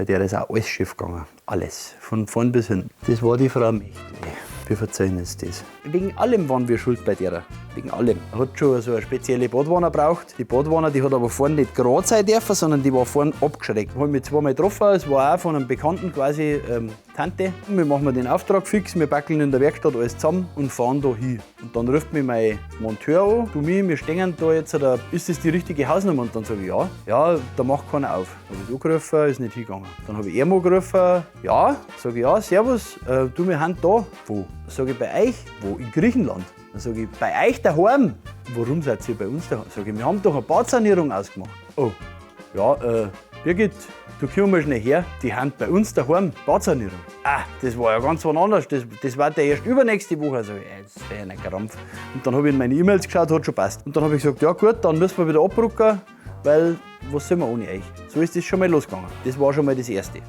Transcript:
Bei der ist auch alles schief gegangen. Alles. Von vorn bis hinten. Das war die Frau Mechtle. Wir verzeihen uns das. Wegen allem waren wir schuld bei der. Wegen allem. Hat schon so eine spezielle Badwanne braucht. Die Badwanne, die hat aber vorne nicht gerade sein dürfen, sondern die war vorne abgeschrägt. Haben mich zweimal getroffen. Es war auch von einem Bekannten quasi, Tante. Wir machen den Auftrag fix, wir backeln in der Werkstatt alles zusammen und fahren da hin. Und dann ruft mich mein Monteur an: „Du mi, wir stehen da jetzt, da, ist das die richtige Hausnummer?“ Und dann sage ich: „Ja.“ „Ja, da macht keiner auf.“ Habe ich angerufen, ist nicht hingegangen. Dann habe ich einmal angerufen, ja, sage ich: „Ja, servus, du, wir sind da.“ „Wo?“ Sage ich: „Bei euch.“ „Wo?“ „In Griechenland.“ Dann sage ich: „Bei euch daheim.“ „Warum seid ihr bei uns daheim?“ Sage ich: „Wir haben doch eine Badsanierung ausgemacht.“ „Oh, ja, Birgit, du, komm mal schnell her, die haben bei uns daheim Badsanierung.“ „Ah, das war ja ganz was anderes, das war der erst übernächste Woche.“ Sag ich: „Das wäre ein Krampf.“ Und dann habe ich in meine E-Mails geschaut, hat schon passt. Und dann habe ich gesagt: „Ja gut, dann müssen wir wieder abrücken, weil was sollen wir ohne euch?“ So ist das schon mal losgegangen. Das war schon mal das Erste.